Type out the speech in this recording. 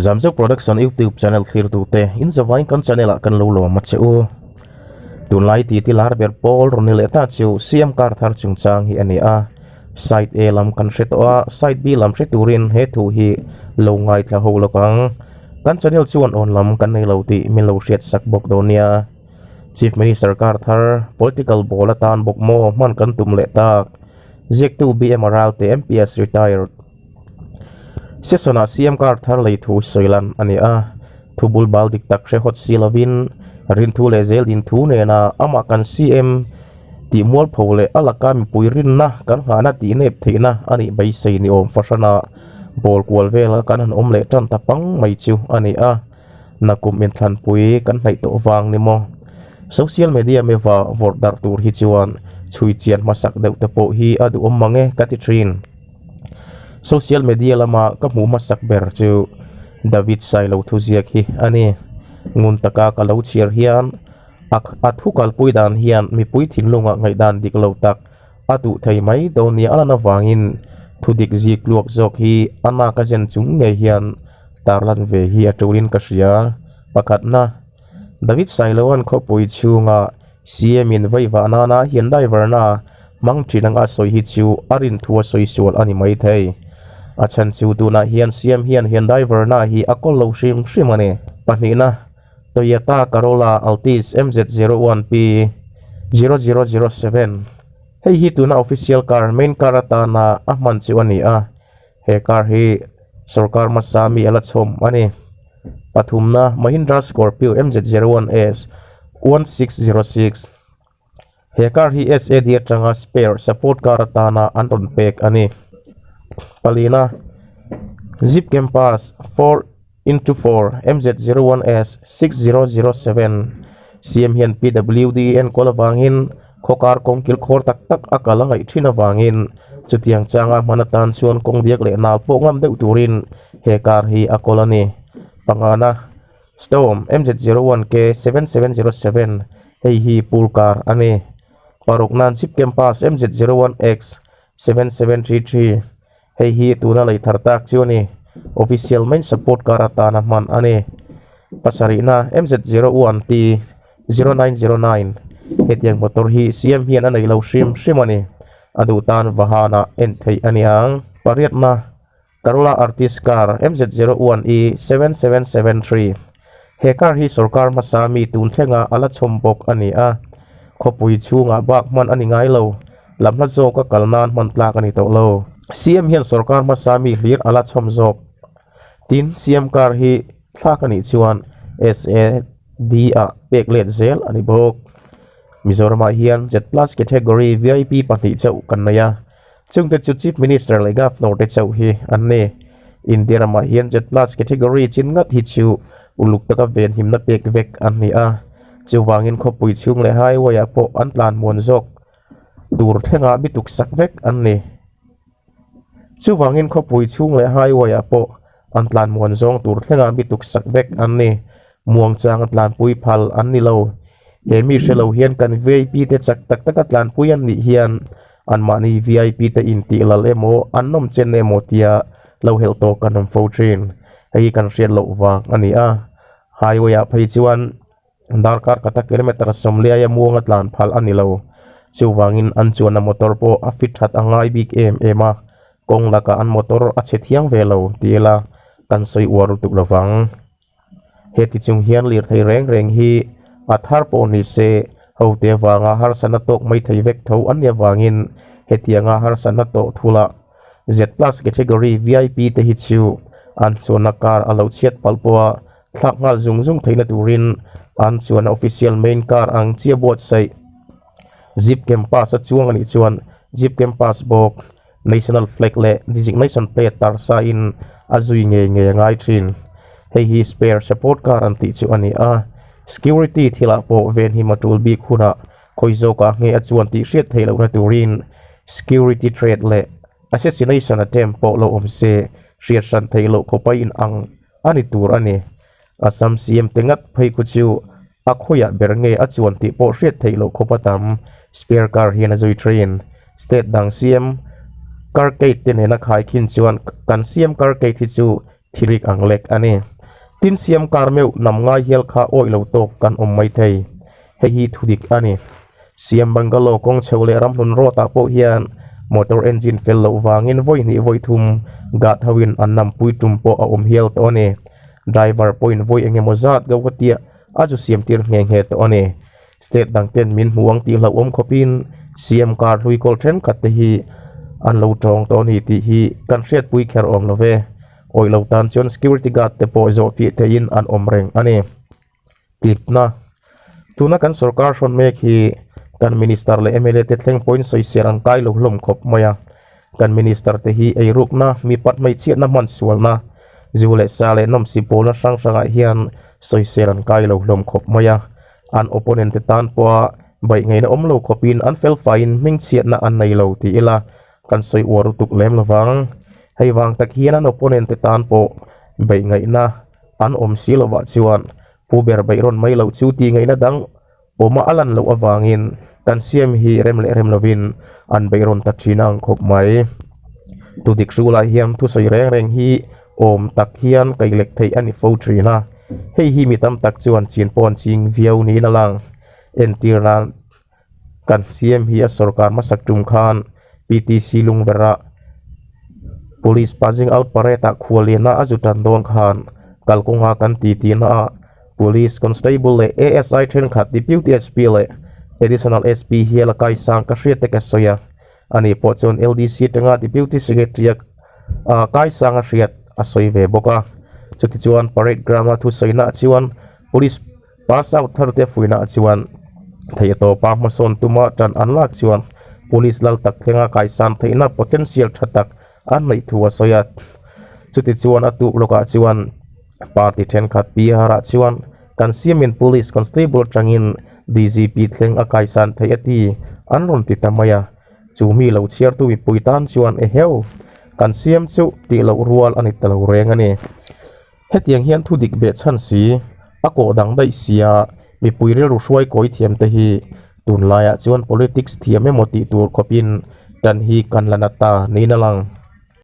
Zamzau Production YouTube channel thlir tute in zavain kan channel ah kan lo lawm a che u. Tunlai titi lar ber pawl rawn ni leh ta chu CM car thar chungchang hi a ni a. Side A lam kan hre tawh a, side B lam hre turin he thu hi lo ngaithla ho lawk ang. Kan channel chuan awn lam kan nei lo tih min lo hriat sak bawk dawn nia. Chief Minister car thar political ball atan bawk maw hman kan tum leh tak. Ziaktu BM Ralte MPS retired. Session ah CM car thar lei thu sawi lan a ni a, thu bul bal dik tak hre hawt si lovin rinthu leh zel din thu nena amah kan CM tih mualpho leh a laka mipui rinna kan nghahna tih nep theihna a nih beisei ni awm fahran a ball kual vela kan han awm leh tan ta pang mai chu a ni a, nakum inthlanpui kan hnaih tawh vang ni maw? Social media meva vawrh darh tur hi chuan chhui chian hmasak deuh te pawh hi a duhawm mang e ka ti thin. Social media lama ka hmuh hmasak ber chu David Sailo thuziak hi a ni. Ngun taka ka lo chhiar hian a a thu kalpui dan hian mipui thinlungah ngaihdan dik lo tak a duh thei mai dawn nia a lan avangin thu dik zik tluak zawk hi a nak a zen chung ngei hian tarlan ve hi a tulin ka hria. Pakhatna, David Sailoa'n khawpui chhunga CM in vaivah nana Hyundai Verna hmang thin anga sawi hi chu a rin thu a sawi sual a ni mai thei. A chhan chu tunah hian CM hian Hyundai Verna hi a kawl lo hrim hrim a ni. Pahnihna, Toyota Corolla Altis MZ01P 0007 Hei hi tuna official car, main car atana a hman chu a ni a. He car hi sorkar hmasa mi a la chhawm a ni. Pathumna, Mahindra Scorpio MZ01S 1606 He car hi SAD atanga spare support car atana an rawn pek a ni. Palina, Jeep Compass 4x4 MZ01S 6007 CM hian PWD enkawl avangin Khawkar kawng kilkhawr tak tak a kal a ngaih thin avangin chutiang changa hman atan chuan kawng diak leh nal pawh ngam deuh turin he car hi a kawl a ni. Pangana, Storm MZ01K 7707 hei hi pool car a ni. Parukna, Jeep Compass MZ01X 7733 hei hi tuna lei thar tak chu a ni. Official main support car atana hman a ni. Pasarihna, MZ01T 0909 Hetiang motor hi CM hian a nei lo hrim hrim a ni. A duh tan vahanah en theih a ni ang. Pariatna, Corolla Artis car MZ01E 7773 He car hi sorkar hmasa mi tun thlenga a la chhawm bawk a ni a. Khawpui chhungah bak hman a ni ngai lo. Lam hla zawka kal nan hman tlak a ni tawh lo. CM hian sorkar hmasa mi hlir a la chhawm zawk. Tin, CM car hi thlak a nih chuan SAD ah pek let zel a ni bawk. Mizoramah hian Z plus category vip pahnih chauh kan nei a, chungte chu Chief Minister leh Governor te chauh hi an ni. India ramah hian Z plus category chin ngat hi chu uluk taka venhimna pek vek an ni a, chuvangin khawpui chhung leh highway ah pawh an tlan muan zawk tur thlengah bituk sak vek an ni. Chuvangin khawpui chhung leh highway ah pawh an tlan muan zawng tur thlengah mi tuk sak vek an ni. Muangchang a tlanpui phal an ni lo. He mi hre lo hian kan vip te chak tak taka tlanpui an nih hian anmahni vip te intih lal emaw an nawm chen emaw tia lo helh tawk kan awm fo thin. Hei hi kan hriat loh vang a ni a. Highway ah phei chuan Darkar kata kilometer sawmliaia muanga tlan phal a ni lo. Chuvangin an chuanna motor pawh a fit that a ngai bik em em a, kawng lakah an motor a chhe thiang ve lo ti ila kan sawi uar lutuk lo vang. Heti chung hian lirthei reng reng hi a thar pawh ni se hote avanga harsatna tawk mai thei vek tho an nih avangin hetianga harsatna tawh thula Z plus category vip te hi chu an chuanna car a lo chhiat palh pawha Thlak nghal zung zung theihna turin an chuan official main car ang chiah buatsaih Jeep Compass a chuang a nih chuan Jeep Compass bawk national flag leh designation plate tar sa in a zui ngei ngei a ngai thin. Hei hi spare support car an tih chu a ni a, security thilah pawh venhim a tul bik hunah khawi zawkah nge a chuan tih hriat theih lohna turin security threat leh assassination attempt pawh lo awm se hriat hran theih loh khawpa inang a ni tur a ni. Assam CM te ngat phei khu chu a khawiah ber nge a chuan tih pawh hriat theih loh khawp a tam. Spare car hian a zui thin. State dang CM car cade te nena khai khin chuan kan CM car cade hi chu thirik ang lek a ni. Tin siam kar meuh nam ngai hial kha awih lo tawk kan awm mai thei. Hei hi thudik a ni. Siam bungalow kawng chho leh ramhlun road ah pawh hian motor engine fel loh vangin vawi hnih vawi thum guard ho in an nam pui tum pawh a awm hial tawh a ni. Driver pawhin vawi eng emaw zat Gauhati ah a zu siam tir nghe nghe tawh a ni. State dang ten min hmu ang tih hlauhawm khawpin CM car hlui kawl thenkhat te hi an lo tawng tawh a ni tih hi kan hriatpui kher awm lo ve. Awih lo tan chuan security guard te pawh zawh fih theihin an awm reng a ni. Tlipna Tuna kan sorkar hrawn mek hi kan minister leh mla te thleng pawhin sawisel an kai lo hlawm khawp mai a. Kan minister te hi eirukna, mipat hmeichhiatna hman sualna, zu leh sa leh nawmsi pawlna hrang hrangah hian sawisel an kai lo hlawm khawp mai a. An opponent te tan pawha baih ngaihna awm lo khawpin an felfaiin hmingchhiatna an nei lo ti ila kan sawi uar lutuk lem lovang. Hei vang tak hian an opponent te tan pawh beih ngaihna an awm si lovah chuan pu ber beih rawn mai loh chu tih ngaihna dang awma a lan loh avangin kan siam hi rem leh rem lovin an beih rawn ta thin ang khawp mai. Tu dik hrulah hian thusawi reng reng hi awm tak hian kailek theih a ni fo thin a, hei hi mi tam tak chuan chin pawh an ching viau niin a lang. Entir nan Kan CM hi a sorkar hmasak tum khan PTC Lungverah Police Passing Out Parade ah khualliana a zu tan dawn khan kalkawnga kan ti tihna ah Police Constable leh ASI thenkhat Deputy SP leh Additional SP hial a kaisang ka hriat te ka sawi a, ani pawh chuan LDC atanga Deputy Secretary a kaisang a hriat a sawi ve bawk a. Chutichuan Parade Ground a thusawina ah chuan Police Pass out thar te fuihna chuan theih tawpa hmasawn tuma tan an lak chuan police lal tak thlenga kaisan theihna potential tha tak an neih thu a sawi a. Chuti chuan a tuk lawkah chuan party thenkhat PR ah chuan kan siamin police constable atangin DGP thleng a kaisan theih a ti an rawn ti ta mai a. Chu mi lo chhiartu mipui tan chuan eheu kan siam chu tih loh rual a ni ta lo reng a ni. Hetiang hian thu dik beh chhan si, a kawh dang daih sia mipui rilru hruai kawi thiam te hi tunlaiah chuan politics thiam emaw tih tur khawpin tan hi kan la na ta niin a lang.